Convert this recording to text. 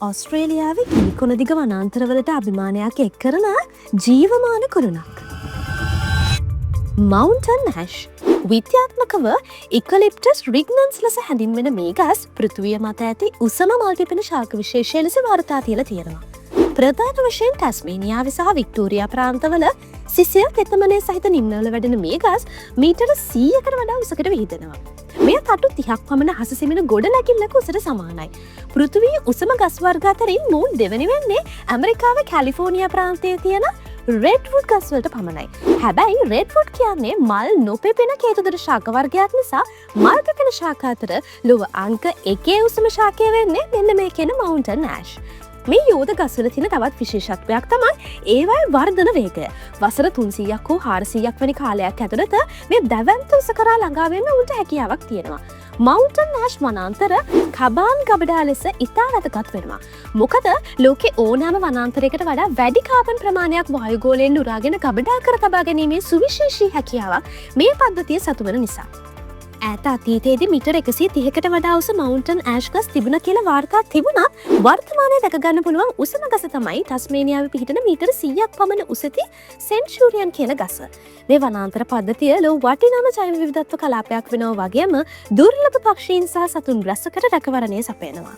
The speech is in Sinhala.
ඔස්ට්‍රේලියාවේ ගිනිකොන දිග වනාන්තරවලට අභිමානයක් එක් කරන ජීවමාන කුළුණක්. මවුන්ටන් ඇෂ්, විද්‍යාත්මකව ඉකලිප්ටස් රිග්නන්ස් ලෙස හැඳින්වෙන මේ ගස් පෘථිවිය මත ඇති උසම මල් පිපෙන ශාක විශේෂය ලෙස වාර්තා තියලා තියෙනවා. ප්‍රධාන වශයෙන් ටැස්මේනියාවේ සහ වික්ටෝරියා ප්‍රාන්තවල සිසිල් තෙතමනය සහිත නිම්නවල වැඩෙන මේ ගස් මීටර 100කට වඩා උසකට විහිදෙනවා. මෙය තටු 30ක් පමණ හස සිමින ගොඩනැගිල්ලක උසට සමානයි. පෘථිවියේ උසම ගස් වර්ග අතරින් මොවුන් දෙවනි වෙන්නේ ඇමරිකාවේ කැලිෆෝනියා ප්‍රාන්තයේ තියෙන රෙඩ්වුඩ් ගස්වලට පමණයි. හැබැයි රෙඩ්වුඩ් කියන්නේ මල් නොපෙපෙන කේතුදර ශාක වර්ගයක් නිසා මල් පෙපෙන ශාක අතර ලොව අංක එකේ උසම ශාකය වෙන්නේ මෙන්න මේ කියන මවුන්ටන් ඇෂ්. මේ යෝධ ගස්වල තියෙන තවත් විශේෂත්වයක් තමයි ඒවායේ වර්ධන වේගය. වසර 300ක් හෝ 400ක් වැනි කාලයක් ඇතුළත මේ දැවැන්ත උස කරා ළඟා වෙන්න උන්ට හැකියාවක් තියෙනවා. මවුන්ටන් ඇෂ් වනාන්තර කාබන් ගබඩා ලෙස ඉතා වැදගත් වෙනවා. මොකද ලෝකේ ඕනෑම වනාන්තරයකට වඩා වැඩි කාබන් ප්‍රමාණයක් වායුගෝලයෙන් උරාගෙන ගබඩා කර තබා ගැනීමේ සුවිශේෂී හැකියාවක් මේ පද්ධතිය සතු වන නිසා. ඈත අතීතයේදී මීටර 130කට වඩා උස මවුන්ටන් ඇෂ් ගස් තිබුණ කියලා වාර්තා තිබුණත්, වර්තමානයේ දැක ගන්න පුළුවන් උසම ගස තමයි ටස්මේනියාවේ පිහිටන මීටර 100ක් පමණ උසැති සෙන්චූරියන් කියන ගස. මේ වනාන්තර පද්ධතිය ලොව වටිනාම ජෛව විවිධත්ව කලාපයක් වෙනවා වගේම දුර්ලභ පක්ෂීන් සහ සතුන් රැසකට රැකවරණය සපයනවා.